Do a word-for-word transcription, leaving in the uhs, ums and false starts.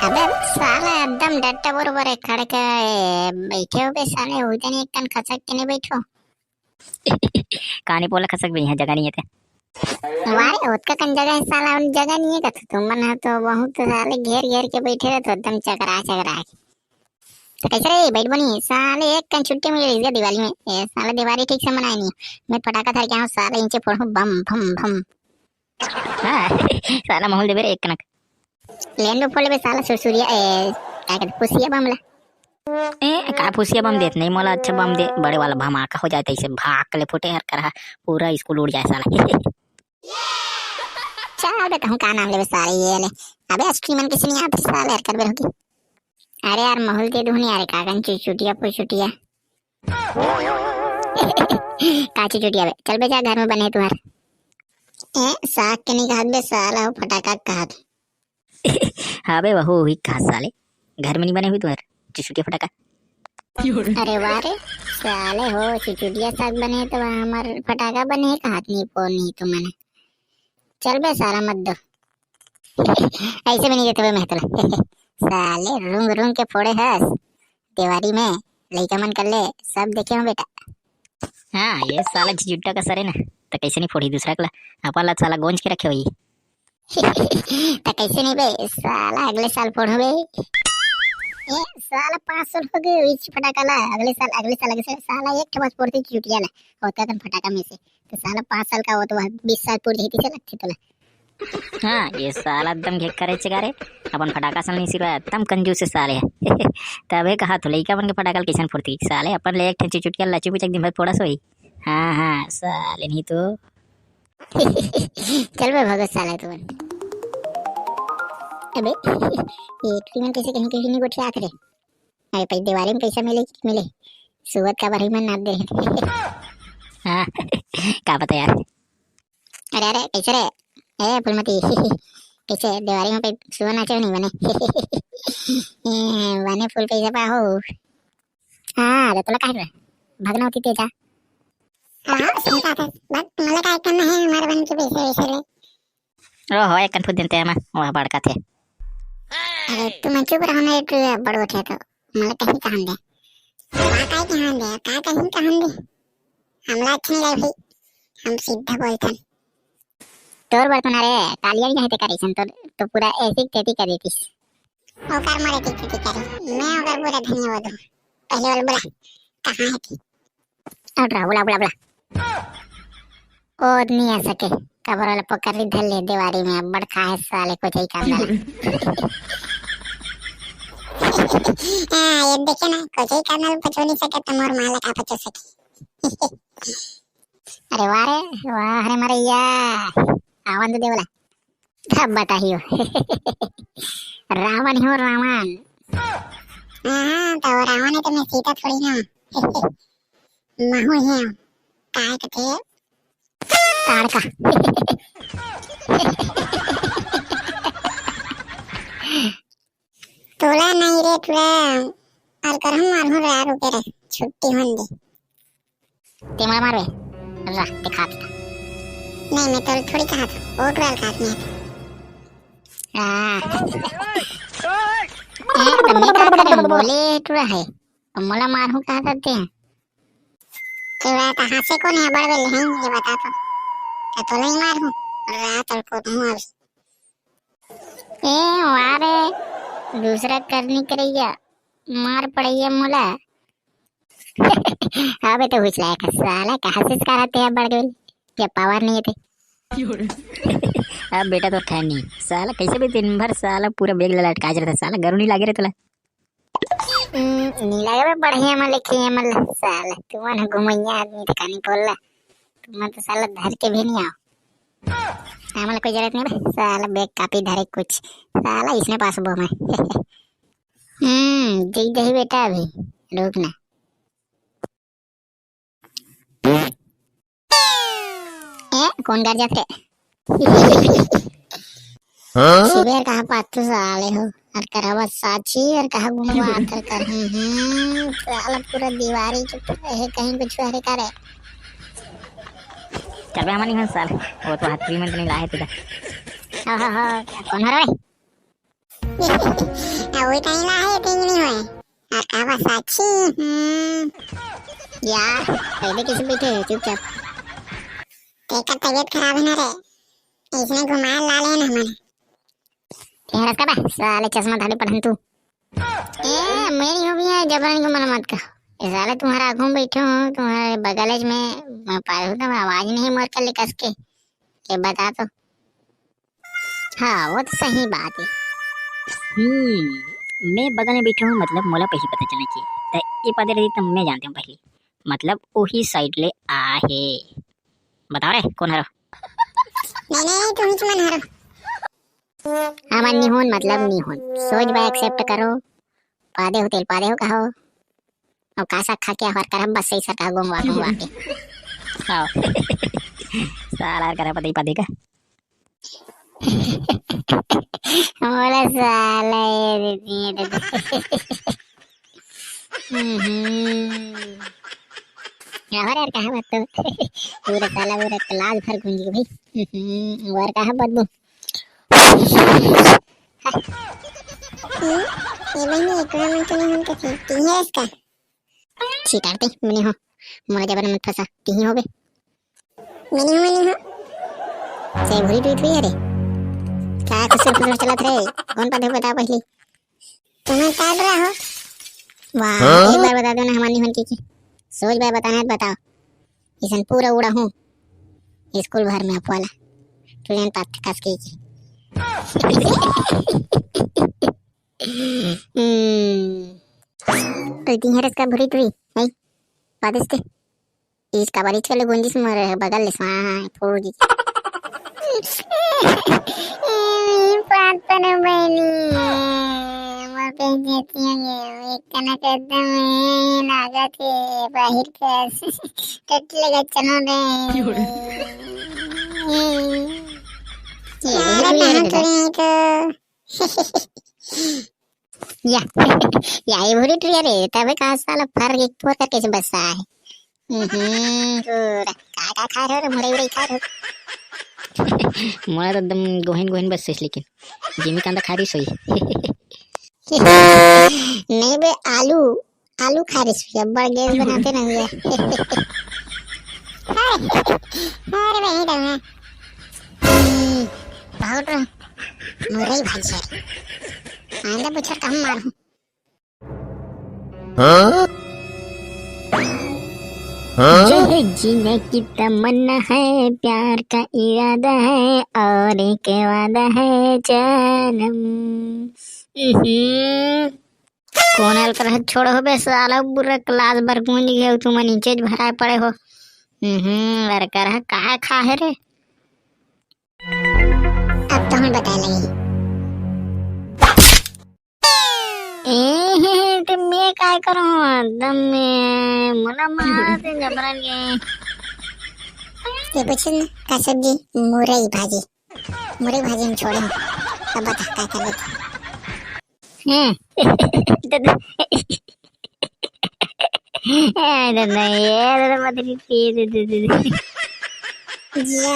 अबे साला एकदम डट्टा बरोबर है खड़ के बैठे हो बे साले, उधर एक कन खसक के नहीं बैठो। कहानी बोला खसक भी है, जगह नहीं है ते। वारे ओतका कन जगह है साला, उन जगह नहीं है कत तुम मन है तो बहुत साले घेर घेर के बैठे रहे तो एकदम चकरा चकरा के। तो कैसे रे बैठ बनी साले, एक कन छुट्टी मिल रही है दिवाली में। ए साले दिवाली ठीक से मनाए नहीं, मैं पटाखा धर के आऊँ साले, इंचे फोड़ू बम बम बम। हाँ, साला माहौल देबे रे एक कनक। लेंडो फोड़ लेबे साला सुरसुरिया, ए, का कहते, पुसिया बम ला। ए, का पुसिया बम देत नहीं मोला, अच्छा बम दे, बड़े वाला धमाका हो जाए, तैसे भाक ले फूटे हर करहा, पूरा स्कूल उड़ जाए साला। चल बे, कहूँ का नाम लेबे साले ये ले। अबे स्ट्रीमन किसी नहीं आती साले हर कर बे होगी। अरे यार, माहौल दे दूँ नहीं यार, कागन चुचुटिया पुचुटिया। का चुचुटिया बे, चल बे जा घर में बने तुहार। ए, साग के नहीं कहत बे साला, हो फटाका कहत। हाँ बे, वहू वही कहा साले, घर में नहीं बने हुई तुम्हारे चुचुटिया फटाका। अरे वाह रे, साले हो चुचुटिया साग बने तो हमार फटाका बने कहात नहीं पो नहीं तुमने। चल बे साला मत दो। ऐसे भी नहीं देते बे मैं तोला। साले रूंग रूंग के फोड़े हस देवारी में, लइका मन कर ले, सब देखे हो बेटा। हाँ, ये साला झिझुट्टा का सरे ना, तो कैसे नहीं फोड़ी दूसरा कला, अपन ला साला गोंज के रखे हुई। त कैसे नहीं बे साला, अगले साल फोड़ो बे। ए साला, पाँच साल हो गए इस फटाका ला, अगले साल, अगले साल, अगले साल, साला एक ठे बस फोड़ती चुटिया ला, होता तन फटाका में से। तो साला पाँच साल का हो तो वह बीस साल पूर जाती से लगती तोला। हाँ, ये साला एकदम घेक करे चेगा रे, अपन फटाका सन नहीं सिरवा, एकदम कंजूस है साले। तबे कहा तो लइका बन के फटाका कैसन फोड़ती साले, अपन ले एक ठे चुटकिया लच्ची पुचक दिन भर फोड़ा सोई। हाँ हाँ साले, नहीं तो। चल बे भगत साला तू। अबे ये ट्रीटमेंट कैसे कहीं कहीं नहीं गोठियात रे। अरे भाई दिवाली में पैसा मिले कि मिले, सुअत का बारे में नाप दे रहे। हाँ, का पता यार। अरे अरे कैसे रे? ए फुलमती, कैसे दिवाली में पे सुअर नाचे नहीं बने? ए, बने फुल पैसा पाहो। हाँ तो तोला काहे भगना होती तेजा। हाँ सुनता था, बस मला काय करना है हमारे बन के पैसे वैसे ले। ओहो, एक कन फुट देते हैं मैं, वह बड़का थे। अरे तुम चुप रहो ना, एक बड़ो थे तो मला कहीं कहान दे। का काय कहान दे, का कहीं कहान दे। हमला अच्छा नहीं लगे भाई, हम सीधा बोलथन। तोर बर्तन अरे, कालिया नहीं कहते करे सन, तो, तो पूरा ऐसी तेती कर देतीस। ओकर मारे तेती तेती करे, मैं ओकर पूरा धन्यवाद हूँ। पहले वाला बोला, कहाँ है थी? अरे बोला, बोला, बोला। ओ नहीं आ सके, कबर वाला पकड़ ली, धर ले देवारी में, अब बड़ खा है साले को चाहिए काम वाला। हाँ, ये देखे ना, को चाहिए काम वाला पचो नहीं सके, तो मोर माला का पचो सके। अरे वाह रे, वाह रे मरैया, आवन दे देवला। अब बताइयो। रावण हो रावण। हाँ, तो रावण है तो मैं सीता थोड़ी ना। महू है। काय कथे? ताड़का। तोला नहीं रे, तोला और करहूँ मारहूँ रे, रुके रे, छुट्टी होन दे। ते मला मारवे, रा, ते खात था। नहीं, मैं तो थोड़ी कहा था, वो टुरा खात नहीं था। हाँ। ए, तो मैं कहा था रे, बोले टुरा है, अब मला मारहूँ कहा था ते। तोला तो हंसे को नहीं, बड़ बेले हैं, ये बता तो। तो तोला ही मारहूँ, रा, तो को तुम अभी। ए, वाह रे, दूसरा करनी करैया, मार पड़ैया मोला। हाँ बे, तो हुचलाया का साला, कहाँ से इसका रहते हैं बड़ गेल? क्या पावर नहीं है थे? अब बेटा तो ठहर नहीं, साला कैसे भी दिन भर साला पूरा बैग ला लटका रहता साला, गरु नहीं लागे रे तोला? हम्म, नहीं लगे बे, बढ़िया में लिखे हैं, मतलब साला, तू मन घुमैया आदमी तो कहानी बोल ला, तू मन तो साला धर के भी नहीं आओ। हमला कोई जरूरत नहीं बे, साला बैग कापी धरे कुछ, साला इसने पास बो मैं। हम्म, जई दही बेटा अभी, रुक ना। ए, कौन घर जात रे? हाँ? सुबेर कहाँ पाछू साले हो, और करावा साची, और कहाँ गुमवा आतर कर, हम्म, हम्म, साला पूरा दीवारी के है, कहीं कुछ हरे करे। चल बे, हमारी हंस साल, वो तो हाथी में तो नहीं लाए तुझे। हाँ, हाँ, हाँ, कौन हरे? अब वही टाइम ला है, तीन नहीं होए। और का बस अच्छी? हम्म। यार, पहले कैसे बैठे हैं चुपचाप? तेकर तबीयत खराब है ना रे, इसने घुमा ला ले ना हमन। तेरा का बा, साले चश्मा धारी पढ़न तू। ए, मेरी हो भी है, जबरन को मन मत कर। ए साले, तुम्हारा आगू में बैठे हो, तुम्हारे बगल में मैं पाए हूँ, तो आवाज नहीं मार कर ले कस के। ये बता तो। हाँ, वो तो सही बात है। हम्म, मैं बगल में बैठा हूँ, मतलब मोला पहले पता चलना चाहिए। तो ये पता रही तो मैं जानते हूँ पहले, मतलब वही साइड ले आ है। बताओ रे, कौन हरो? नहीं, नहीं, तुम ही मन हरो। हमन निहुन मतलब निहुन। सोच बा एक्सेप्ट करो। पादे हो तेल पादे हो कहो। अब का सा खा के हर करब बस सही सरकार गोंगवा गोंगवा के। हाँ। साला हर करब पता ही पादे का। मोला साला ये दे दिए, दे दिए। हम्म। यार, यार, कहाँ बात तो? पूरा साला, पूरा क्लास भर गूंज गई भाई। हम्म, और कहाँ बात बो? हम्म, ये बहनी, एक बार मन तो नहीं हम कथे, तीन है इसका। चीटारते, मैंने हो, मोला जबर मत फंसा, तीन हो बे। मैंने हो, मैंने हो। से भूरी टूट हुई है रे। क्या खुसर खुसर चलत रे? कौन पद है बता पहले? तुम्हें काट रहा हो। वाह, हाँ? एक बार बता दो ना हमारी निहुन की, की। सोच बाय बताना है तो बताओ। इसन पूरा उड़ा हूँ। स्कूल भर में अपवाला। ट्रेन पात कस की, की। हम्म। तो इतनी हरस का भूरी टूरी, नहीं? पादस ते। इस का बारी चले गुंजिस मोर बगल ले स्वाहा फूल जी। ए, पातन बनी, मोर पे जेतिया गे, एक कनक एकदम लागत हे, बाहिर के टट लगा चनो रे। यार, कहाँ तो नहीं तो। या, या, ये भूरी टुरी रे, तबे कहा साला फर एक फोर करके से बस्सा है। हम्म, पूरा का, का खा रहे हो रे, मुरई उरई खा रहे हो? मोला तो एकदम गोहिन गोहिन बस्से, लेकिन जिमी कांदा खा रही सोई। नहीं बे, आलू, आलू खा रही सोई, अब बड़ गैस बनाते ना हुआ। अरे बहन, बहुत मुरई भाजी है। आंदा बुछर कम मारू। हाँ? हाँ? जो है जीने की तमन्ना है, प्यार का इरादा है और एक वादा है जन्म। हम्म। कौन हल कर छोड़ो बे साला, पूरा क्लास भर गूंज गए, तुम नीचे भराए पड़े हो। हम्म, लड़का रहा, कहाँ खा है रे? अब तो हम बताए लगे। ए, हे, हे, ते मैं काय करूं? एकदम मैं मुला मार ते जबरन के। ये पूछे ना, का सब्जी? मुरई भाजी। मुरई भाजी में छोड़े। अब बता, का कर लेते? हैं? ए, दादा, ये दादा, मत पी, दे, दे, दे, दे। जा।